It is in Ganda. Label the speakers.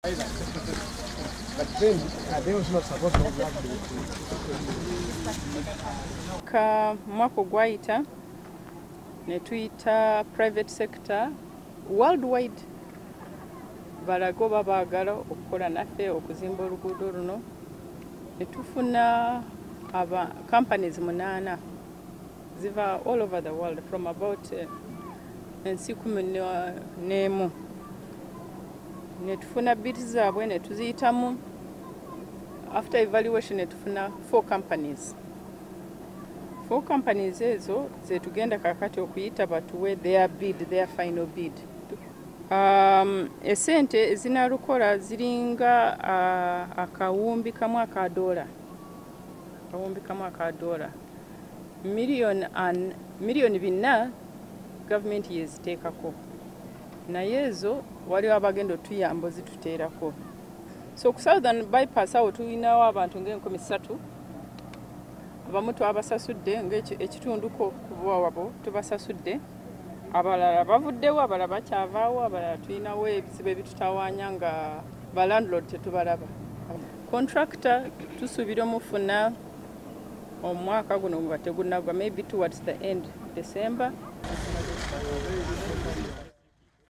Speaker 1: But then, they was not supposed to have.
Speaker 2: Ka mwaka ogwayita ne tuyita private sector worldwide balage oba baagala okukola naffe okuzimba oluguudo luno, ne tufuna aba companies 8 ziva all over the world from about ensi 11, ne tufuna bids zaabwe ne tuziyitamu. After evaluation ne tufuna 4 companies. 4 companies ezo zetugenda kakati okuyita batuwe their bid, their final bid. Esente ezinalukola ziringa akawumbi kamu aka dola, akawumbi kamu aka dola, miliyoni 4 gavumenti yeziteekako, naye ezo waliwo abagenda otuyamba zituteerako. So ku Southern Bypass awo tulinawo abantu ng'enkumi 3, abamu twabasasudde ng'ekitunduko kubwabo tubasasudde, abalala bavuddewo, abalala bakyavaawo, abalala tulinawo ebizibu ebitutawaanya nga ba landlord tetubalaba. Contractor tusuubira omufuna omwaka guno nga tegunnagwa, maybe towards the end December.